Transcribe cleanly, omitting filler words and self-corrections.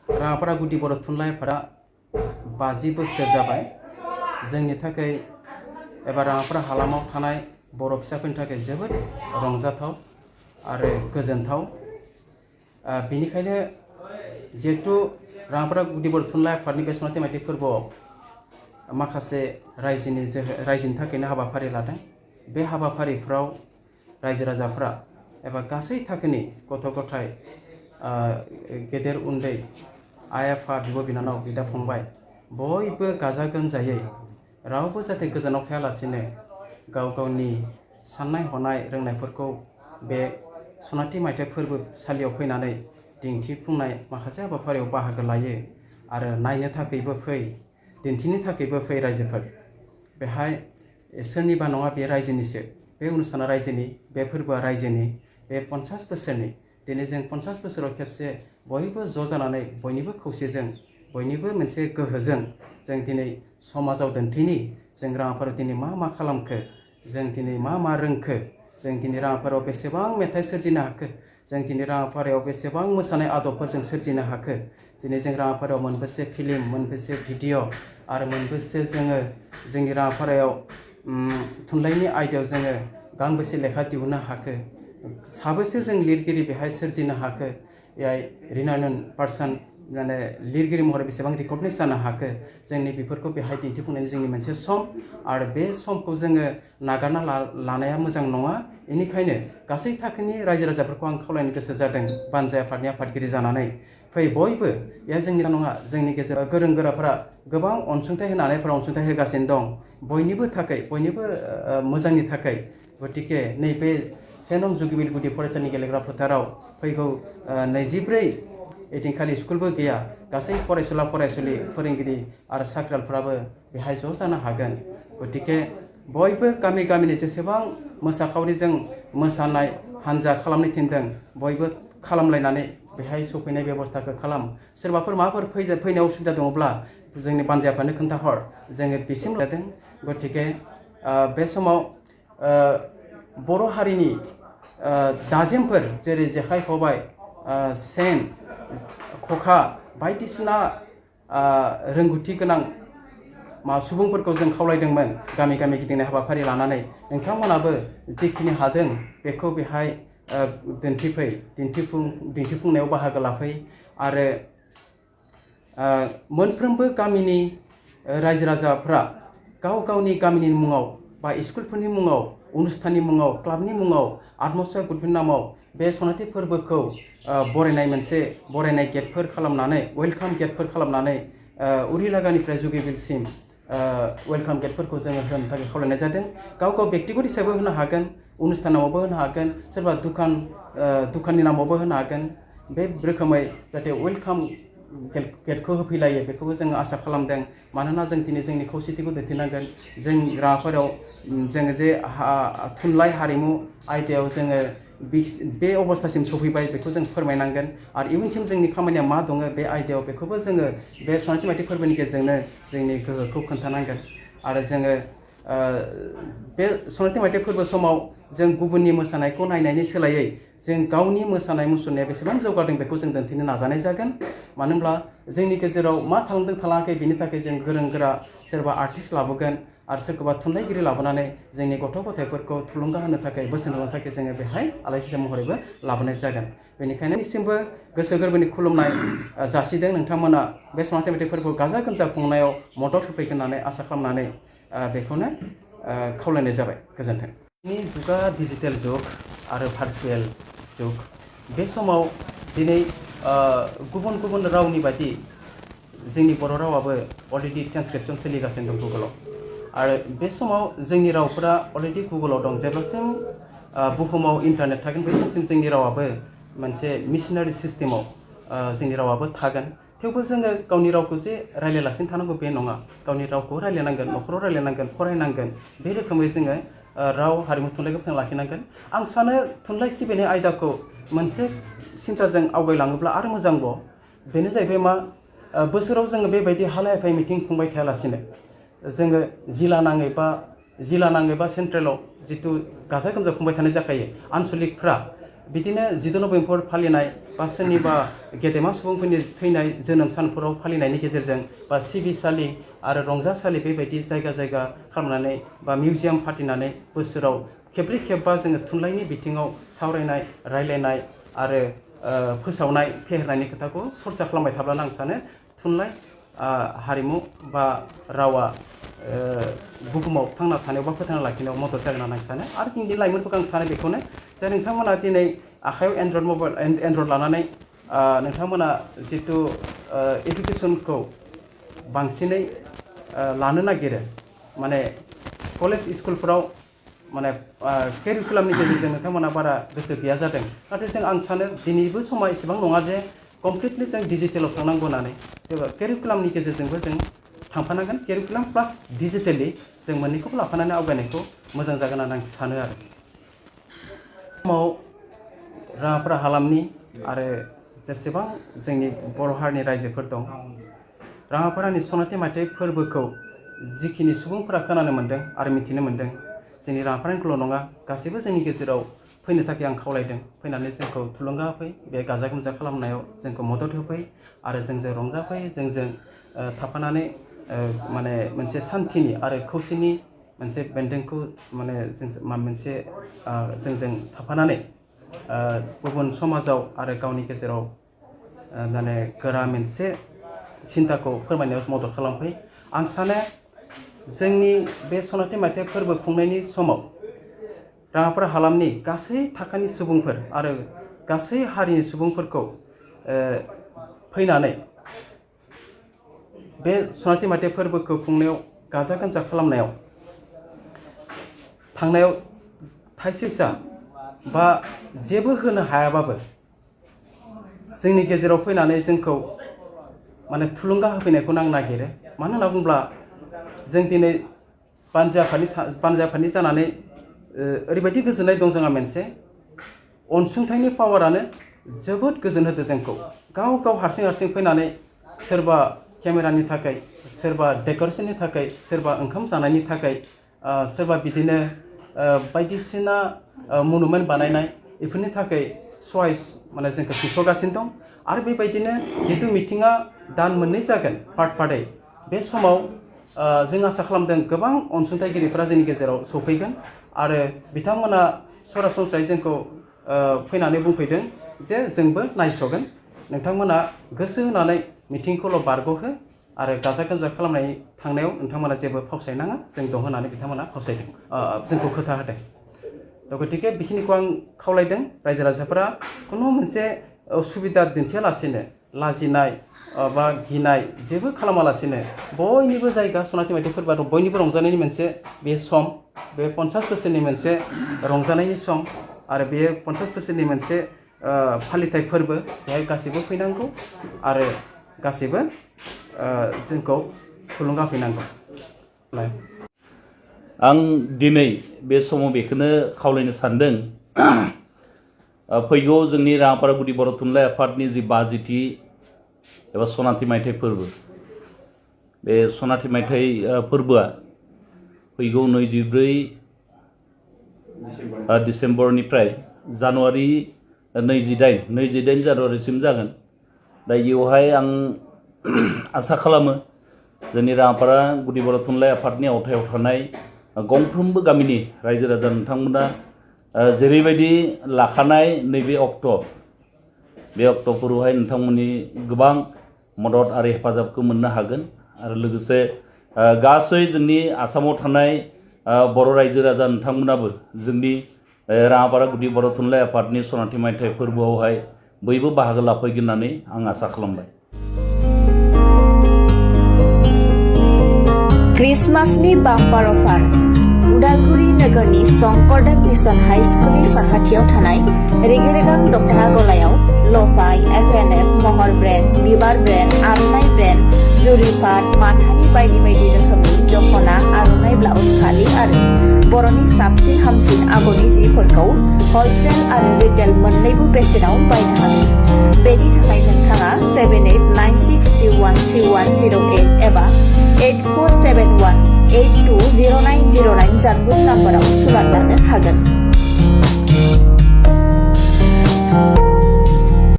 राङापारा गुदि बर' थुनलाइ आफादा 50 बोसोर जाबाय। जोंनि थाखाय एबा राङापारा हालामाव थानाय बर' फिसाफोरनि थाखाय जोबोद रंजाथाव आरो गोजोनथाव। बेनिखायनो जिहेतु राङापारा गुदि बर' थुनलाइ आफादनि बे सनाथि मायथाइ फोरबोआव माखासे रायजोनि थाखायनो हाबाफारि लादों। बे हाबाफारिफ्राव रायजो राजाफ्रा एबा गासै थाखोनि गथ' गथाय गेदेर उन्दै आइ आफा बिब' बिनानाव बिदा फंबाय बयबो गाजा गोमजायै रावबो जाहाथे गोजानाव थायालासिनो गाव गावनि साननाय हनाय रोंनायफोरखौ बे सनाथि मायथाइ फोरबोसालियाव फैनानै दिन्थिफुंनाय माखासे हाबाफारियाव बाहागो लायो आरो नायनो थाखायबो फै दिन्थिनो थाखायबो फै रायजोफोर। बेहाय सोरनिबा नङा बे रायजोनिसो, बे अनुष्ठाना रायजोनि, बे फोरबोआ रायजोनि, बे 50 बोसोरनि। दिनै जों 50 बोसोराव खेबसे बयबो ज' जानानै बयनिबो खौसेजों बयनिबो मोनसे गोहोजों जों दिनै समाजाव दिन्थिनि जों राङापारायाव दिनै मा खालामखो, जों दिनै मा रोंखो, जों दिनै राङापारायाव बेसेबां मेथाइ सोरजिनो हाखो, जों दिनै राङापारायाव बेसेबां मोसानाय आदबफोरजों सोरजिनो हाखो। दिनै जों राङापारायाव मोनबेसे फिल्म, मोनबेसे भिडिअ' आरो मोनबेसे जोङो जोंनि राङापारायाव थुनलाइनि आयदायाव जोङो गांबेसे लेखा दिहुननो हाखो, साबेसे जों लिरगिरि बेहाय सोरजिनो हाखो, बेहाय रिनाउन्ड पार्सन माने लिरगिरि महरै बेसेबां रिकगनाइज जानो हाखो, जोंनि बेफोरखौ बेहाय दिन्थिफुंनायनि जोंनि मोनसे सम आरो बे समखौ जोङो नागारना लानाया मोजां नङा। बेनिखायनो गासै थाखोनि रायजो राजाफोरखौ आं खावलायनो गोसो जादों बानजाय आफादनि आफादगिरि जानानै फै बयबो। बेहा जोंनि नङा, जोंनि गेजेराव गोरों गोराफोरा गोबां अनसुंथाइ होनानैफोरा अनसुंथाइ होगासिनो दं बयनिबो थाखाय, बयनिबो मोजांनि थाखाय। गतिके नैबे 1 नं जुगिमिल गुदि फरायसालिनि गेलेग्रा फोथाराव फैगौ 24 ओइदिनखालि स्कुलबो गैया, गासै फरायसुला फरायसुलि फोरोंगिरि आरो साख्रियालफोराबो बेहाय ज' जानो हागोन। गतिके बयबो गामि गामिनि जेसेबां मोसाखावरिजों मोसानाय हान्जा खालामनो थिनदों बयबो खालामलायनानै बेहाय सफैनाय बेबस्थाखौ खालाम। सोरबाफोर माबाफोर फैनायाव उसुबिदा दङब्ला जोंनि बानजाय आफादनो खोन्थाहर, जोङो बिसिम लादों। गतिके बे समाव बर' हारिनि दाजेमफोर जेरै जेखाइ खबाइ, सेन, खखा बायदिसिना रोंगौथि गोनां सुबुंफोरखौ जों खावलायदोंमोन गामि गामि गिदिंनाय हाबाफारि लानानै नोंथांमोनाबो जिखिनि हादों बेखौ बेहाय दिन्थिफै, दिन्थिफुंनायाव बाहागो लाफै आरो मोनफ्रोमबो गामिनि रायजो राजाफ्रा गाव गावनि गामिनि मुङाव बा स्कुलफोरनि मुङाव, अनुष्ठाननि मुङाव, क्लाबनि मुङाव, आत्मसहायक ग्रुपनि नामाव बे सनाथि फोरबोखौ बरायनाय गेटफोर खालामनानै, वेलकाम गेटफोर खालामनानै उरिलागानिफ्राय जुगिबिलसिम वेलकाम गेटफोरखौ जोङो होनो थाखाय खावलायनाय जादों। गाव गाव बेक्तिगत हिसाबै होनो हागोन, अनुष्ठान नामावबो होनो हागोन, सोरबा दुखाननि नामावबो होनो हागोन। बे रोखोमै जाहाथे वेलकाम गेटखौ होफैलायो बेखौबो जोङो आसा खालामदों। मानोना जों दिनै जोंनि खौसेथिखौ दिन्थिनांगोन। जों राङापारायाव जोङो जे थुनलाइ हारिमु आयदायाव जोङो बे अबस्थासिम सफैबाय बेखौ जों फोरमायनांगोन आरो इयुनसिम जोंनि खामानिया मा दङ बे आयदायाव बेखौबो जोङो बे सनाथि मायथाइ फोरबोनि गेजेरजोंनो जोंनि गोहोखौ खोन्थानांगोन। आरो जोङो बे सनाथि मायथाइ फोरबो समाव जों गुबुननि मोसानायखौ नायनायनि सोलायै जों गावनि मोसानाय मुसुरनाया बेसेबां जौगादों बेखौ जों दिन्थिनो नाजानाय जागोन। मानो होनब्ला जोंनि गेजेराव मा थालांदों थालाङाखै बिनि थाखाय जों गोरों गोरा सोरबा आर्टिस्ट लाबोगोन आरो सोरखौबा थुनलाइगिरि लाबोनानै जोंनि गथ' गथायफोरखौ थुलुंगा होनो थाखाय, बोसोन होनो थाखाय जोङो बेहाय आलासि महरैबो लाबोनाय जागोन। बेनिखायनो नोंसिमबो गोसो गोरबोनि खुलुमनाय जासिदों। नोंथांमोना बे सनाथि मायथाइ फोरबोखौ गाजा गोमजा खुंनायाव मदद होफैगोन होननानै आसा खालामनानै बेखौनो खावलायनाय जाबाय। गोजोन्थों। दिनैनि जुगा डिजिटेल जुग आरो भार्चुवेल जुग। बे समाव दिनै गुबुन गुबुन रावनि बायदि जोंनि बर' रावाबो अलरेडि ट्रेन्सक्रिपसन सोलिगासिनो दं गुगोलाव। आरो बे समाव जोंनि रावफोरा अलरेडि गुगोलाव दं। जेब्लासिम बुहुमाव इन्टारनेट थागोन बे समसिम जोंनि रावाबो मोनसे मिशनारि सिस्टेमाव जोंनि रावाबो थागोन। थेवबो जोङो गावनि रावखौ जे रायज्लायालासिनो थानांगौ बे नङा। गावनि रावखौ रायज्लायनांगोन, न'खराव रायज्लायनांगोन, फरायनांगोन। बे रोखोमै जोङो राव हारिमु थुनलाइखौ फोथांना लाखिनांगोन। आं सानो थुनलाइ सिबिनाय आयदाखौ मोनसे सिन्थाजों आवगायलाङोब्ला आरो मोजांबाव। बेनो जाहैबाय मा, बोसोराव जोङो बेबायदि हालाय हाफाय मिटिं खुंबाय थायालासिनो जोङो जिल्ला नाङै बा सेन्ट्रेलाव जिथु गाजा गोमजा खुंबाय थानाय जाखायो, आनसलिकफ्रा बिदिनो 14 नभेम्बर फालिनाय बा सोरनिबा गेदेमा सुबुंफोरनि थैनाय जोनोम सानफोराव फालिनायनि गेजेरजों बा सिबिसालि आरो रंजासालि बेबायदि जायगा जायगा खालामनानै बा मिउजियाम फाथिनानै बोसोराव खेब्रै खेबबा जोङो थुनलाइनि बिथिङाव सावरायनाय रायलायनाय आरो फोसावनाय फेहेरनायनि खोथाखौ सरसा खालामबाय थाब्लानो आं सानो थुनलाइ हारिमु बा रावा बुहुमाव थांना थानायाव बा फोथांना लाखिनायाव मदद जागोन होननानै आं सानो आरो दिनै लाइमोनफोरखौ आं सानो बेखौनो जे नोंथांमोना दिनै आखायाव एन्ड्रइड लानानै नोंथांमोना जितु एडुकेसनखौ बांसिनै लानो नागिरो माने कलेज स्कुलफोराव माने केरिकुलामनि गेजेरजों नोंथांमोना बारा गोसो गैया जादों नाथाय आं सानो दिनैबो समा एसेबां नङा जे कमप्लिटलि जों डिजिटेलाव थांनांगौ होननानै केरिकुलामनि गेजेरजोंबो जों थांफानांगोन केरिकुलाम प्लास डिजिटेलि जों मोननैखौबो लाफानानै आवगायनायखौ मोजां जागोन होननानै आं सानो आरो समाव राङापारा हालामनि आरो जेसेबां जोंनि बर' हारिनि रायजोफोर दं राङापारानि सनाथि मायथाइ फोरबोखौ जिखिनि सुबुंफोरा खोनानो मोन्दों आरो मिथिनो मोन्दों जोंनि राङापारानिखौल' नङा गासैबो जोंनि गेजेराव फैनो थाखाय आं खावलायदों फैनानै जोंखौ थुलुंगा होफै बे गाजा गोमजा खालामनायाव जोंखौ मदद होफै आरो जोंजों रंजाफै जोंजों थाफानानै माने मोनसे सान्थिनि आरो खौसेनि मोनसे बेन्दोंखौ माने मोनसे जोंजों थाफानानै गुबुन समाजाव आरो गावनि गेजेराव माने गोरा मोनसे सिन्ताखौ फोरमायनायाव मदद खालामफै आं सानो जोंनि बे सनाथि मायथाइ फोरबो खुंनायनि समाव राङापारा हालामनि गासै थाखोनि सुबुंफोर आरो गासै हारिनि सुबुंफोरखौ फैनानै बे सनाथि मायथाइ फोरबोखौ खुंनायाव गाजा गोमजा खालामनायाव थांनायाव थाइसेसा बा जेबो होनो हायाबाबो जोंनि गेजेराव फैनानै जोंखौ माने थुलुंगा होफैनायखौ आं नागिरो मानो होनना बुङोब्ला जों दिनै बानजा आफादनि जानानै ओरैबायदि गोजोननाय दं जोंहा मोनसे अनसुंथाइनि पावारानो जोबोद गोजोन होदो जोंखौ गाव हारसिं फैनानै सोरबा केमेरानि थाखाय सोरबा डेक'रेशननि थाखाय सोरबा ओंखाम जानायनि थाखाय सोरबा बिदिनो बायदिसिना मनुमेन्ट बानायनाय बेफोरनि थाखाय सहाय माने जोंखौ सुंस'गासिनो दं आरो बेबायदिनो जितु मिटिङा दान मोननै जागोन पार्टै बे समाव जों आसा खालामदों गोबां अनसुंथाइगिरिफोरा जोंनि गेजेराव सफैगोन आरो बिथांमोना सरासनस्रायै जोंखौ फैनानै बुंफैदों जे जोंबो नायस'गोन नोंथांमोना गोसो होनानै मिटिंखौल' बारग'हो आरो गाजा गोमजा खालामनाय थांनायाव नोंथांमोना जेबो फावसायनाङा जों दं होननानै बिथांमोना फावसायदों जोंखौ खोथा होदों गतिके बेखिनिखौ आं खावलायदों रायजो राजाफोरा खुनु मोनसे उसुबिदा दिन्थियालासिनो लाजिनाय बा गिनाय जेबो खालामालासिनो बयनिबो जायगा सनाथि मायथाइ फोरबोआ बयनिबो रंजानायनि मोनसे बे सम बे 50 बोसोरनि मोनसे रंजानायनि सम आरो बे 50 बोसोरनि मोनसे फालिथाय फोरबो बेहाय गासैबो फैनांगौ आरो गासैबो जोंखौ थुलुंगा होफैनांगौ आं दिनै बे समाव बेखौनो खावलायनो सानदों फैगौ जोंनि राङापारा गुदि बर' थुनलाइ आफादनि जि 50थि एबा सनाथि मायथाइ फोरबो बे सनाथि मायथाइ फोरबोआ फैगौ 24 डिसेम्बरनिफ्राय जानुवारि 28 जानुवारिसिम जागोन दा बेवहाय आं आसा खालामो जोंनि राङापारा गुदि बर' थुनलाइ आफादनि आवथायाव थानाय गंफ्रोमबो गामिनि रायजो राजा नोंथांमोना जेरैबायदि लाखानाय नैबे अक्ट' बे अक्ट'फोरावहाय नोंथांमोननि गोबां मदद आरो हेफाजाबखौ मोननो हागोन आरो लोगोसे गासै जोंनि आसामाव थानाय बर' रायजो राजा नोंथांमोनाबो जोंनि राङापारा गुदि बर' थुनलाइ आफादनि सनाथि मायथाइ फोरबोआवहाय बयबो बाहागो लाफैगोन होननानै आं आसा खालामबाय क्रिसमासनि बाम्पार अफार उदालगुरि नोगोरनि शंकरदेव मिशन हाई स्कुलनि साखाथियाव थानाय रेगे-रेगां दख'ना गलायाव लफाय एफ&एफ महर ब्रेन्ड बिबार ब्रेन्ड आर'नाइ ब्रेन्ड जुरिपाट माथानि बायदि बायदि रोखोमनि दख'ना आर'नाइ ब्लाउस फालि आरो बर'नि साबसिन हामसिन आगरनि जिफोरखौ हलसेल आरो रिटेल मोन्नैबो बेसेनाव बायनो हागोन बेनि थाखाय नोंथाङा 7896313108 एबा 8471820909 जानबुं नाम्बाराव सुलाद लानो हागोन जागोन।